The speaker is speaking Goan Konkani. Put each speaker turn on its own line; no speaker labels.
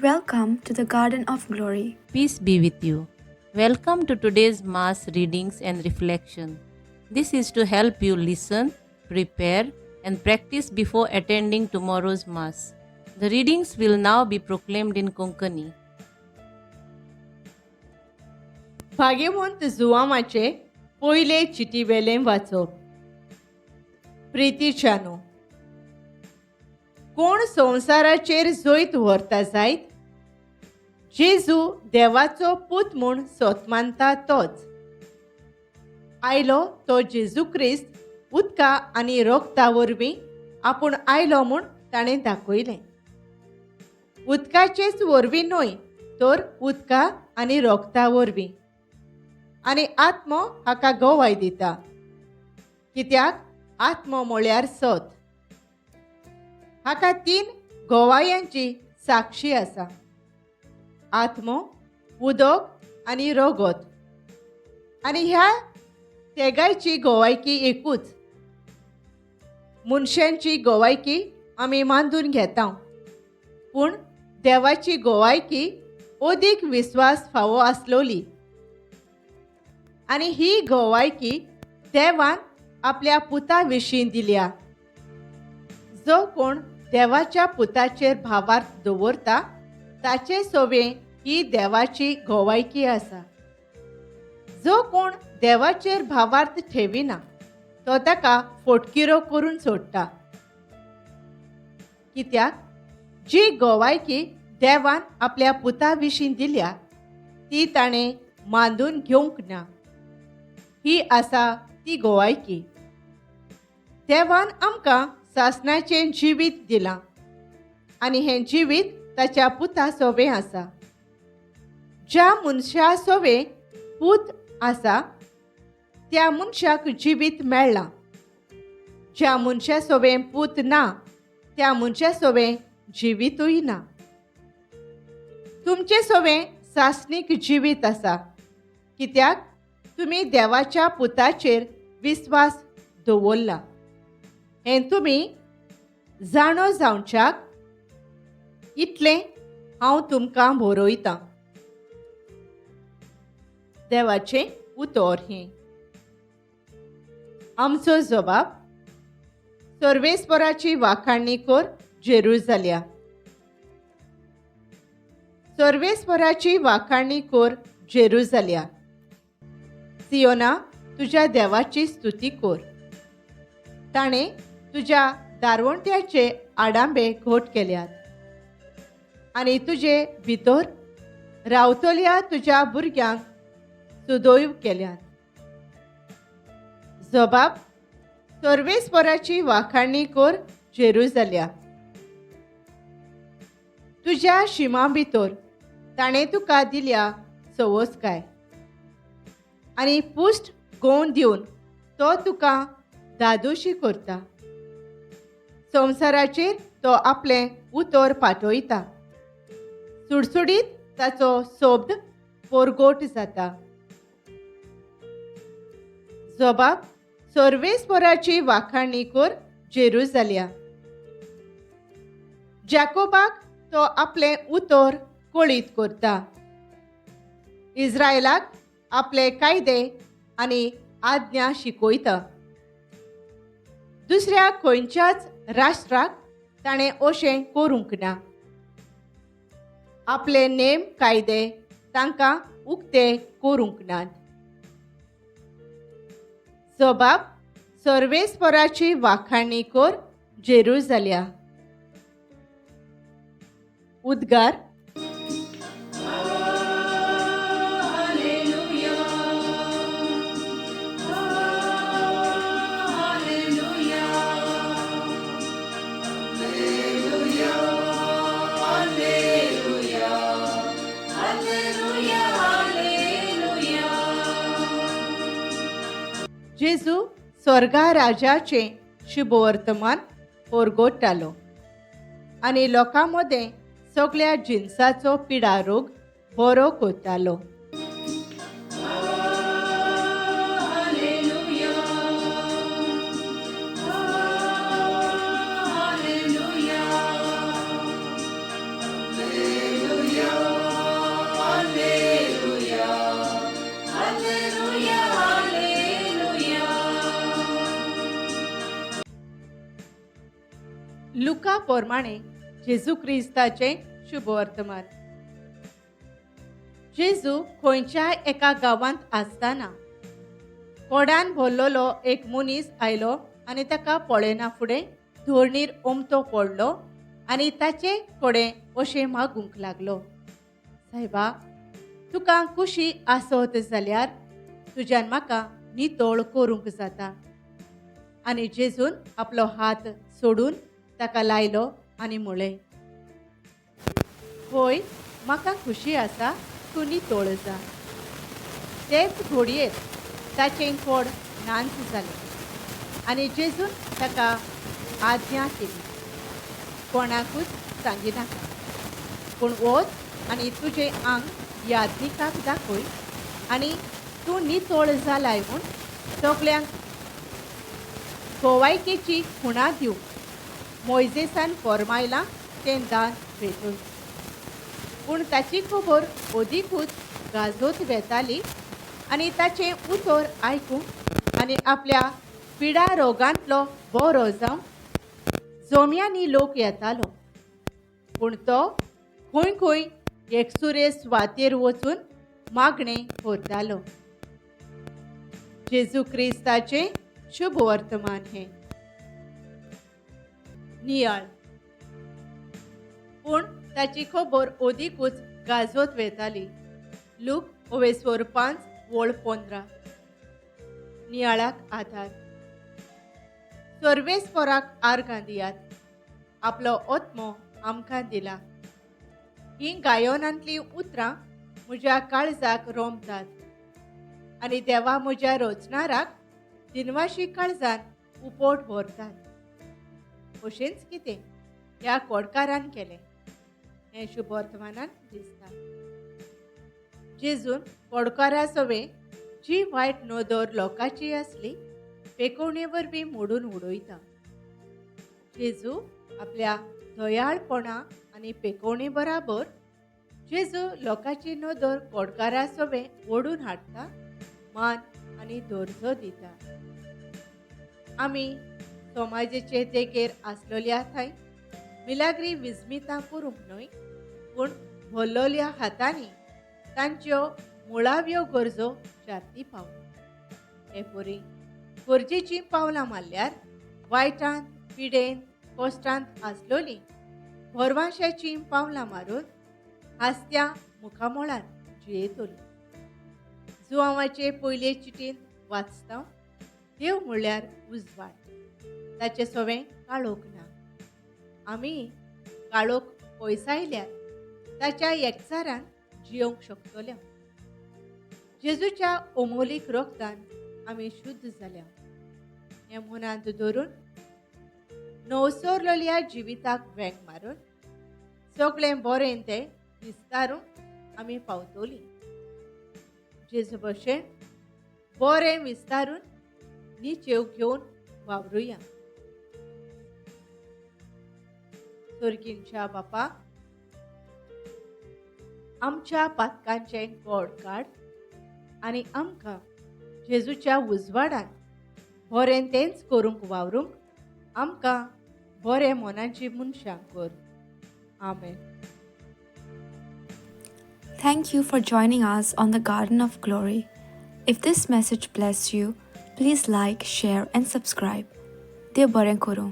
Welcome to the Garden of Glory.
Peace be with you. Welcome to today's Mass readings and reflection. This is to help you listen, prepare, and practice before attending tomorrow's Mass. The readings will now be proclaimed in Konkani.
भाग्यवंत जुवामाचे पयले चिटीवेलें वाचप. प्रितीच्यानो, कोण संवसाराचेर जैत व्हरता जायत? जेजू देवाचो पूत म्हूण सोत मानता तोच. आयलो तो जेजू क्रिस्त उदका आनी रोगता वरवीं आपूण आयलो म्हूण ताणें दाखयलें. उदकाचेच वरवीं न्हय तर उदका आनी रोगता वरवीं. आनी आत्मो हाका गवाय दिता, कित्याक आत्मो म्हळ्यार सत. हाका तीन गवायांची साक्षी आसा, आत्मो, उदक आनी रोगत. आनी ह्या तेगायची गवायकी एकूच. मनशांची गवायकी आमी मानून घेता, पूण देवाची गवायकी अदीक विस्वास फावो आसलोली. आनी ही गवायकी देवान आपल्या पुता विशीं दिल्या. जो कोण देवाच्या पुताचेर भावार्थ दवरता ताचे सोवे ही देवाची गवायकी आसा. जो कोण देवाचेर भावार्थ ठेविना तो ताका फोटकिरो करून सोडटा, कित्याक जी गवायकी देवान आपल्या पुता विशीं दिल्या ती ताणें मांदून घेवंक ना. ही आसा ती गवायकी. देवान आमकां सासणाचें जिवीत दिलां आनी हें जिवीत ताच्या पुता सोवें आसा. ज्या मनशा सोवें पूत आसा त्या मनशाक जिवीत मेळ्ळां. ज्या मनशा सोवें पूत ना त्या मनशा सोवें जिवीतूय ना. तुमचे सोवें सासणीक जिवीत आसा, कित्याक तुमी देवाच्या पुताचेर विस्वास दवरला. हें तुमी जाणो जावच्याक इतलें हांव तुमकां बरयतां. देवाचें उतर हें. आमचो जबाब: सर्वेस्पराची वाखाणणी कर जेरुजाल्या. सर्वेस्पराची वाखाणणी कर जेरुजाल्या. सियोना, तुज्या देवाची स्तुती कर. ताणें तुज्या दारवंट्याचे आडांबे घट केल्यात आनी तुजे भितर रावतल्या तुज्या भुरग्यांक सुदैव केल्यात. जबाब: सर्वेस्पराची वाखाणणी कर जेरुजाल्या. तुज्या शिमा भितर ताणें तुका दिल्या सवसकाय आनी पुश्ट गोवन दिवन तो तुका दादोशी करता. संवसाराचेर तो आपलें उतर पाठयता, सुडसुडीत ताचो शब्द पोरगोट जाता. जबाब: सर्वेस्पराची वाखाणणी कर जेरुजाल्या. जाकोबाक तो आपलें उतर कळीत करता, इस्रायलाक आपले कायदे आनी आज्ञा शिकयता. दुसऱ्या खंयच्याच राष्ट्राक ताणें अशें करूंक ना. आपले नेम कायदे तांकां उक्ते करूंक नात. जबाब: सर्वेस्पराची वाखाणणी कर जेरुजाल्या. उद्गार: जेजू स्वर्गा राजाचें शुभवर्तमान परगटालो आनी लोकां मदें सगळ्या जिनसाचो पिडारोग बरो करतालो.
Hallelujah.
पोरमाणें जेजू क्रिस्ताचें शुभवर्तमान. जेजू खंयच्याय एका गांवांत आसतना कोडान भरलेलो एक मनीस आयलो आनी ताका पळयना फुडें धोरणीर ओमथो पडलो आनी ताचे कडेन अशें मागूंक लागलो, सायबा, तुका खुशी आसत जाल्यार तुज्यान म्हाका नितळ करूंक जाता. आनी जेजून आपलो हात सोडून ताका लायलो आनी म्हळें, होय, म्हाका खुशी आसा, तूं नितळ जा. तेच घडयेर ताचें कोड नांच जालें आनी जेजून ताका आज्ञा केली, कोणाकूच सांगिनाका, पूण वच आनी तुजें आंग याज्ञिकाक दाखय आनी तूं नितळ जालाय म्हूण सगल्यांक गोवायकेची खुणा दिवंक मोयजेसान फॉर्मायलां तें दान भेटय. पूण ताची खबर अदिकूच गाजोत वेताली आनी ताचें उतर आयकूंक आनी आपल्या पिडा रोगांतलो बरो जावंक जोम्यांनी लोक येतालो. पूण तो खंय खंय एकसुरे सुवातेर वचून मागणें करतालो. जेजू क्रिस्ताचें शुभ वर्तमान हें. नियाळ. पूण ताची खबर अदिकूच गाजवत वेताली. लूक ओवेस्वर 5:15. नियाळाक आधार. सर्वेस्पराक आर्गां दियात, आपलो आत्मो आमकां दिला. हीं गायनांतलीं उतरां म्हज्या काळजाक रोमतात आनी देवा म्हज्या रचणाराक दिनवाशी काळजान उपोट भरतात. अशेंच कितें ह्या कोडकारान केलें हें शुभवर्तमानान दिसता. जेजून कोडकारा सवें जी वायट नदर लोकांची आसली पेकोवणे वरवीं मोडून उडयता. जेजू आपल्या दयाळपणा आनी पेकोवणे बराबर जेजू लोकांची नदर कोडकारा सवें ओडून हाडटा, मान आनी दर्जो दिता. आमी समाजाचे देगेर आसलेल्या थंय मिलाग्री विस्मितां करूंक न्हय, पूण भरलेल्या हातांनी तांच्यो मुळाव्यो गरजो शार्ती पाव. हे परी गरजेचीं पावलां मारल्यार वायटांत, पिडेन, कश्टांत आसलोलीं भरवांशाचीं पावलां मारून हासत्या मुखामोळार जियेतली. जुवांवाचे पयले चिटींत वाचता, देव म्हणल्यार उजवाड, ताचें सवें काळोख ना. आमी काळोख पयसायल्यार ताच्या एकचारान जियोंक शकतले. जेजूच्या अमोलीक रोगतान आमी शुद्ध जाल्या हें मनांत धरून नवसरलेल्या जिविताक वेंग मारून सगळें बरें तें विस्तारूंक आमी पावतली. जेजू भशेन बरें विस्तारून निचेव घेवन वावरुया. सोर्गींच्या बापा, आमच्या पातकांचें गोड काड आनी आमकां जेजूच्या उजवाडान बरें तेंच करूंक वावरूंक आमकां बरें मनाची मनशां कर. आमेन.
Thank you for joining us on the Garden of Glory. If this message blessed you, please like, share and subscribe. देव बरें करूं.